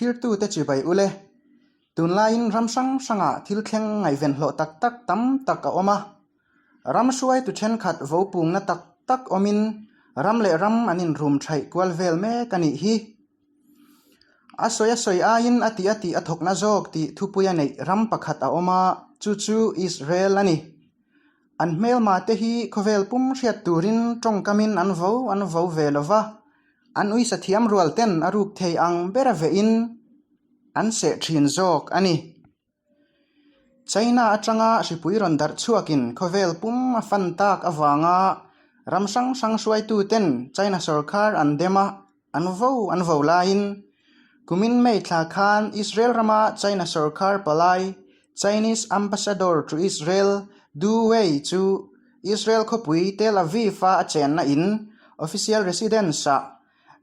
Thlirtute chibai ule. Tunlaiin ram hrang hrangah thil thleng ngaihven hlawh tak tak tam tak a awm a. Ram hruaitu thenkhat vo pungna tak tak awmin ram leh ram an inrum thaih kual vel mek a nih hi. A sawi a sawi aiin a tih a tih a thawkna zawk tih thupui a neih ram pakhat a awm a, chu chu Israel a ni. An hmelma te hi khawvel pum hriat turin tawngkamin an vo an vo ve lo va, an uisa thiam rual ten a ruk thei ang bera vehin an seh thin zawk a ni. China atanga hripui rawn darh chhuakin khawvel pum a fan tak avanga ram hrang hrang hruaitu ten China sawrkar an dem a, an vo an vo laiin kumin May thla khan Israel rama China sawrkar palai Chinese Ambassador to Israel Du Wei chu Israel khawpui Tel Aviv-a a chenna in official residence-ah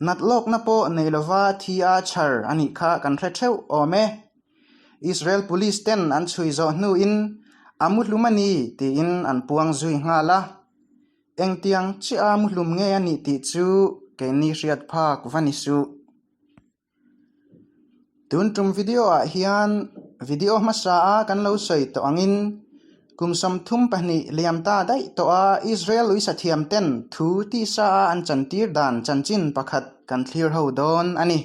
nat lawkna pawh nei lova thi a chhar a nih kha kan hre theuh awm e. Israel Police ten an chhui zawh hnuin a muhlum a ni tiin an puang zui nghal a. Engtiang chiah a muhlum nge a nih tih chu keini hriat phak va ni suh. Tun tum video ah hian video hmasa a kan lo sawi tawh angin kum 32 liam ta daih tawh a Israel uisa thiam ten thu tisa a an chantir dan chanchin pakhat kan thlir ho dawn a ni.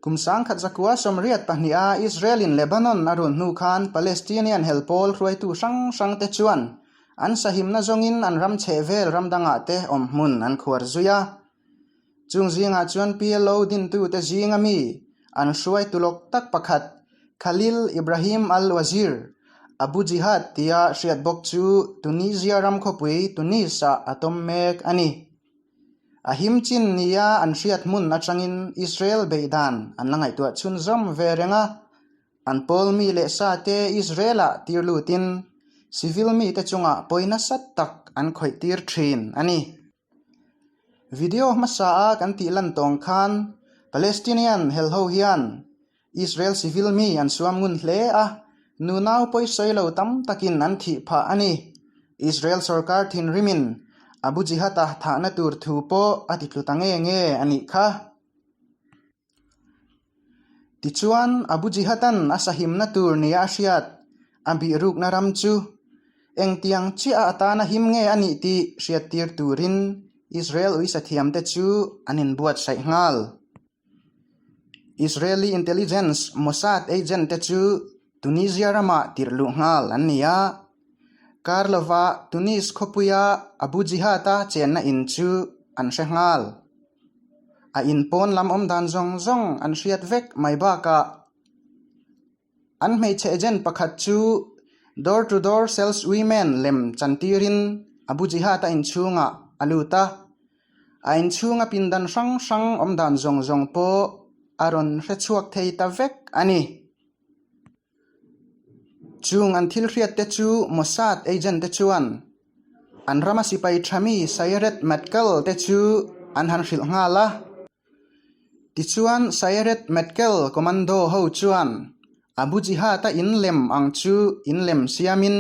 Kum 1982 a Israel in Lebanon a run hnu khan Palestinian hel pawl hruaitu hrang hrang te chuan an sahimna zawngin an ram chheh vel ram dangah te awm hmun an khuar zui a. Chung zingah chuan PLO dintute zinga mi an hruai tulawk tak pakhat Khalil Ibrahim al-Wazir, Abu Jihad tia hriat bawk chu Tunisia ram khawpui Tunis-ah a tawm mek a ni. A him chin nia an hriat hmun atangin Israel beih dan an la ngaihtuah chhunzawm ve reng a, an pawl mi leh sa te Israel-ah tir lutin civil mite chungah pawi nasa tak an khawih tir thin a ni. Video hmasa a kan tih lan tawng khan Palestinian hel ho hian Israel civil mi an suam ngun hle a, nunau pawisawi lo tam takin an thih phah a ni. Israel sorkar thinrimin Abu Jihad-a thahna tur thu pawh a ti tlu ta nge nge a nih kha. Tichuan, Abu Jihad-a'n a sahimna tur nia a hriat a bihrukna ram chu engtiang chiah a atana him nge a nih tih hriattir turin Israel uisa thiamte chu an inbuatsaih nghal. Israeli intelligence Mossad agent te chu Tunisia ramah tirh luh nghal an ni a. Kar lova Tunis khawpuia Abu Jihad-a chenna in chu an hre nghal. A in pawn lam awm dan zawng zawng an hriat vek mai bakah an hmeichhe agent pakhat chu door to door sales women lem chantirin Abu Jihad-a inchhungah a lut a. A inchhunga pindan hrang hrang awm dan zawng zawng pawh a rawn hre chhuak thei ta vek a ni. Chung an thil hriat te chu Mossad agent te chuan an rama sipai tha mi Sayeret Matkal te chu an han hrilh nghal a. Tichuan Sayeret Matkal commando ho chuan Abu Jihad-a in lem ang chu in lem siamin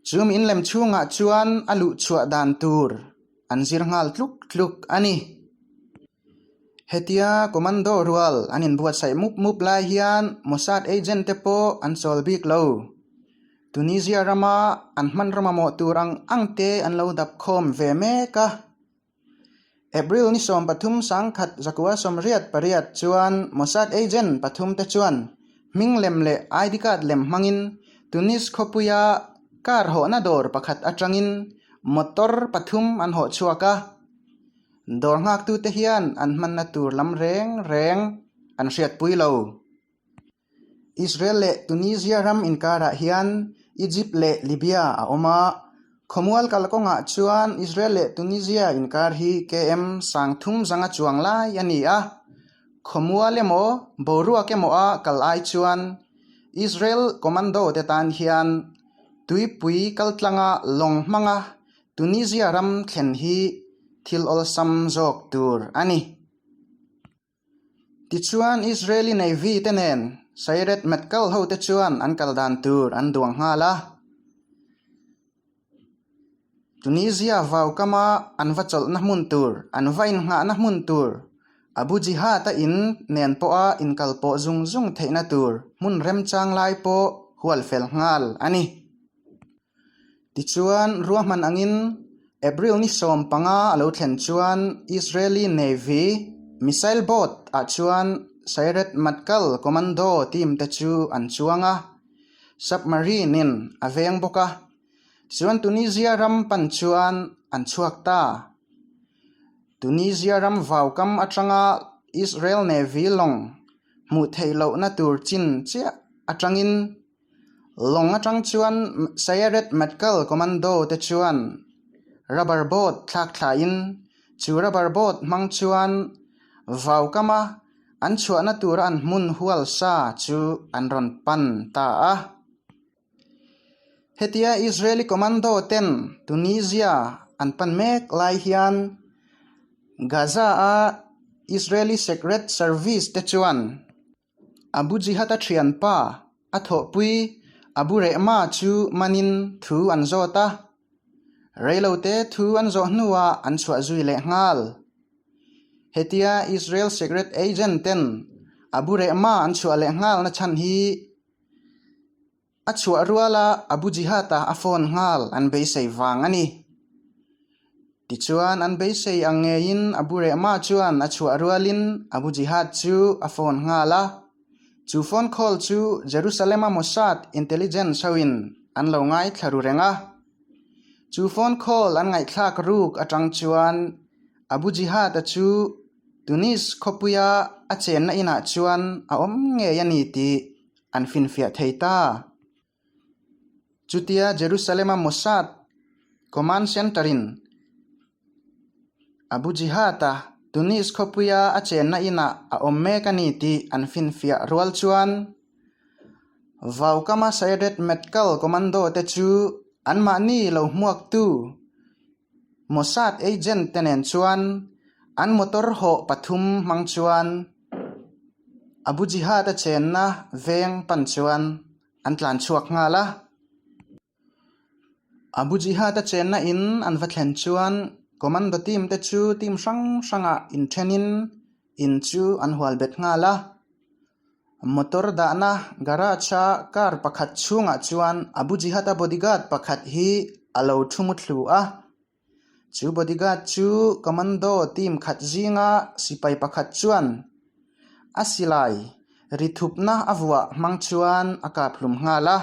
Chumi inlem chhungah chuan a luh chhuah dan tur an zir nghal tluk tluk a ni. Hetia commando rual an inbuatsaih mup mup lai hian Mossad agent te pawh an chawl bik lo. Tunisia rama an hmanraw mamawh tur ang ang te an lo dap khawm ve mek a. April ni 13 1988 chuan Mossad agent pathum te chuan hming lem leh ID card lem hmangin Tunis khawpuia car hawhna dawr pakhat atangin motor pathum an hawh chhuak a. Dawr nghaktute hian an hmanna tur lam reng reng an hriatpui lo. Israel leh Tunisia ram inkarah hian Egypt leh Libya a awm a, khawmual kalkawngah chuan Israel leh Tunisia inkar hi km 30 zanga chuang lai a ni a, khawmual emaw boruak emaw a kal ai chuan Israel commando te tan hian tuipui kaltlanga lawng hmanga Tunisia ram thlen hi thil awlsam zawk tur a ni. Tichuan Israeli Navy te nen Sayeret Matkal ho te chuan an kal dan tur an duang nghal a. Tunisia vau kama an va chawlhna hmun tur, an va innghahna hmun tur. Abu Jihad-a in nen pawha inkalpawh zung zung theihna tur hmun remchang lai pawh hual fel nghal a ni. Tichuan, ruahman angin April ni 15 a lo thlen chuan Israeli Navy missile boat ah chuan Sayeret Matkal Commando team te chu an chuang a, submarine in a veng bawk a. Tichuan Tunisia ram pan chuan an chhuak ta. Tunisia ram vaukam atanga Israel Navy lawng hmuh theih lohna tur chin chiah atangin Lawng atang chuan Sayeret Matkal Commando te chuan rubber boat thlak thlain chu rubber boat hmang chuan vaukama an chhuahna tura an hmun hual sa chu an rawn pan ta a. Hetia Israeli Commando ten Tunisia an pan mek lai hian Gaza-a Israeli Secret Service te chuan Abu Jihad-a thianpa a thawhpui Abu Rehma chu manin thu an zawt a, reilote thu an zawh hnuah an chhuah zui leh nghal. Hetia Israel Secret Agent ten Abu Rehma an chhuah leh nghalna chhan hi A chhuah ruala Abu Jihad-a a phone nghal an beisei vang a ni. Tichuan an beisei ang ngeiin Abu Rehma chuan a chhuah rualin Abu Jihad chu a phone nghal a. Chu phone call chu Jerusalem-a Mossad intelligence hoin an lo ngaithla ru reng a. Chu phone call an ngaihthlak ruk atang chuan Abu Jihad-a chu Tunis khawpuia a chenna inah chuan a awm ngei a ni tih an finfiah thei ta. Chutia Jerusalem-a Mossad Command Center-in Abu Jihad-a Tunis khawpuia a chenna inah a awm mek a ni tih an finfiah rual chuan Vaukama Sayeret Matkal Commando te chu anmahni lo hmuaktu Mossad agent te nen chuan an motor hawh pathum hmang chuan Abu Jihad a chenna veng pan chuan an tlan chhuak nghal a. Abu Jihad a chenna in an va thlen chuan commando team te chu team hrang hrangah inthenin in chu an hual bet nghal a. Motor dahna garage a car pakhat chhungah chuan Abu Jihad a bodyguard pakhat hi a lo thu muthlu a. Chu bodyguard chu commando team khat zinga sipai pakhat chuan a silai ri thupna a vuah hmang chuan a kap hlum nghal a.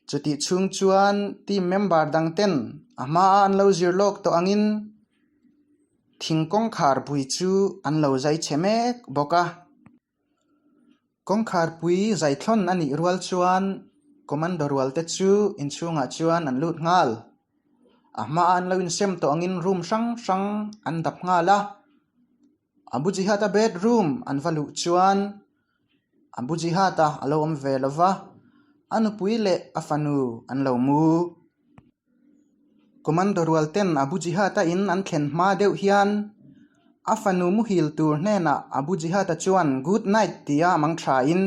Chutih chhung chuan team member dang ten a hmaa an lo zir lawk tawh angin Thing kawngkhar pui chu an lo zai chhe mek bawk a. Kawngkhar pui zai thlawn a nih rual chuan commando rual te chu inchhungah chuan an lut nghal. A hmaah an lo insem tawh angin room hrang hrang an dap nghal a. Abu Jihad-a bedroom an va luh chuan Abu Jihad-a a lo awm ve lo va, a nupui leh a fanu an lo mu. Commando rual ten Abu Jihad-a in an thlen hma deuh hian a fanu muhil tur hnenah Abu Jihad-a chuan good night tia mang thain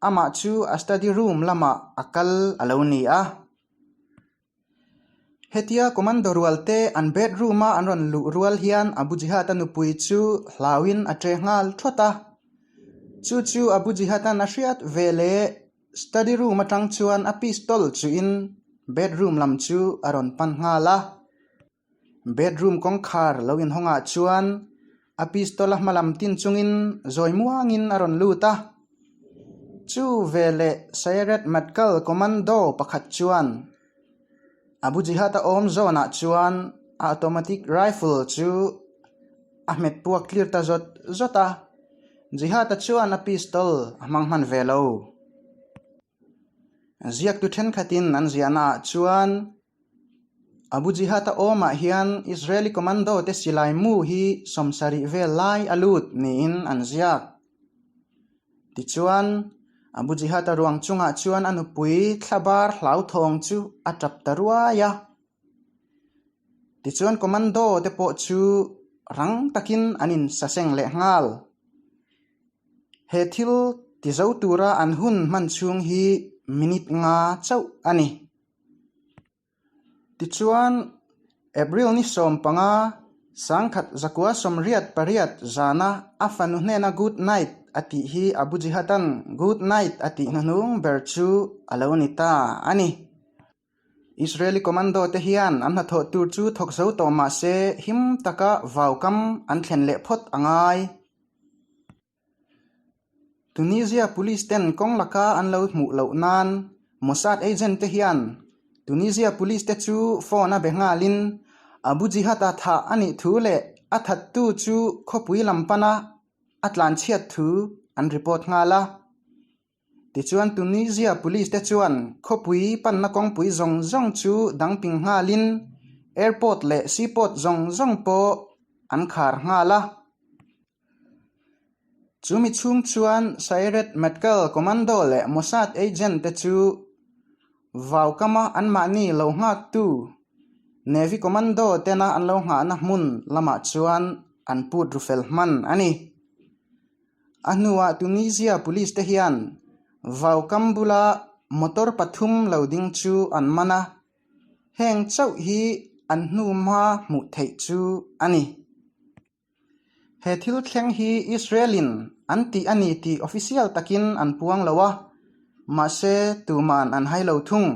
amah chu a study room lamah a kal a lo ni a. Hetia commando rual te an bedroom a an rawn luh rual hian Abu Jihad-a nupui chu hlauin a che nghal thawt a. Chu chu Abu Jihad-a'n a hriat ve leh Study room atang chuan a pistol chuhin bedroom lam chu a rawn pan nghal a. Bedroom kawngkhar lo inhawngah chuan a pistol a hma lam tin chungin zawi muangin a rawn lut a. Chu veleh Sayeret Matkal Commando pakhat chuan Abu Jihad-a awm zawnah chuan a automatic rifle chu a hmet puak tlir ta zawt zawt a. Jihad-a chuan a pistol a hmang hman ve lo. Ziaktu thenkhatin an ziahnaah chuan Abu Jihad-a awmah hian Israeli commando te silai mu hi 70 vel lai a lut niin an ziak. Tichuan, Abu Jihad-a ruang chungah chuan a nupui thlabar hlauthawng chu a tap ta ruai a. Tichuan commando te pawh chu rang takin an insaseng leh nghal. He thil tizo tura an hun hman chhung hi minute nga chauh a ni. Tichuan, April ni 15, 1988 zana a fanu hnena good night a tih hi Abu Jihad-a'n good night a tih hnuhnung ber chu a lo ni ta a ni. Israeli commando te hian an hnathawh tur chu thawk zo tawh mah se him taka vaukam an thlen leh phawt a ngai. Tunisia Police ten kawng laka an lo hmuh loh nan Mossad agent te hian Tunisia Police te chu phone a be nghalin Abu Jihad-a thah a nih thu leh a thattu chu khawpui lam pana a tlanchhiat thu an report nghal a. Tichuan Tunisia Police te chuan khawpui panna kawngpui zawng zawng chu dang ping nghalin airport leh seaport zawng zawng pawh an khar nghal a. Chumi chhung chuan Sayeret Matkal Commando leh Mossad agent te chu vaukama anmahni lo nghaktu Navy Commando tena an lo nghahna hmun lamah chuan an put ru fel hman a ni. A hnuah Tunisia Police te hian vaukam bula motor pathum lo ding chu an man a, heng chauh hi an hnu hma hmuh theih chu a ni. He thil thleng hi Israel-in an tih a ni tih official takin an puang lo a, mahse tuman an hai lo thung.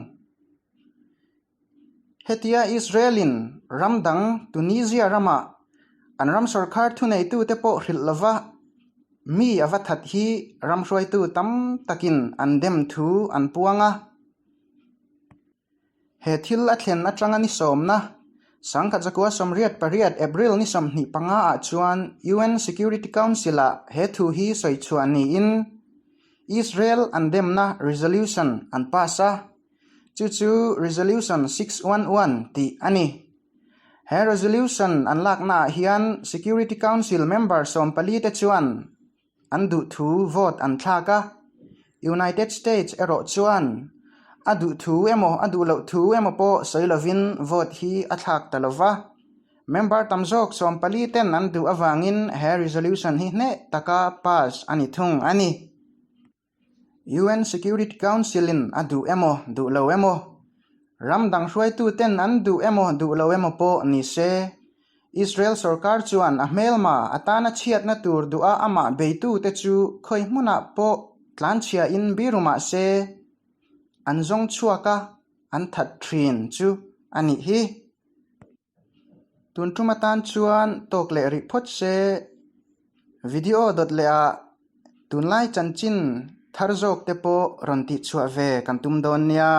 Hetia Israel-in ram dang Tunisia ramah an ram sorkar thuneitute pawh hrilh lova mi a va that hi ram hruaitu tam takin an dem thu an puang a. He thil a thlen atanga ni sawmna, 1988 April ni 25 ah chuan UN Security Council-ah he thu hi sawi chhuah niin Israel an demna resolution an pass a, chu chu Resolution 611 tih a ni. He resolution an laknaah hian Security Council member 14 te chuan An duhthu vote an thlak a, United States erawh chuan a duhthu emaw a duh loh thu emaw pawh sawi lovin vote hi a thlak ta lo va. Member tam zawk 14 ten an duh avangin he resolution hi hneh taka pass a ni thung a ni. UN Security Council-in a duh emaw duh lo emaw, ram dang hruaituten an duh emaw duh lo emaw pawh ni se, Israel sorkar chuan a hmelma atana chhiatna tur duha amah beitute chu khawi hmunah pawh tlanchhiain biru mah se, an zawng chhuak a, an that thin chu a nih hi. Tun tum atan chuan tawk leh rih phawt se, video dawt leh ah tunlai chanchin thar zawk te pawh rawn tihchhuah ve kan tum dawn nia.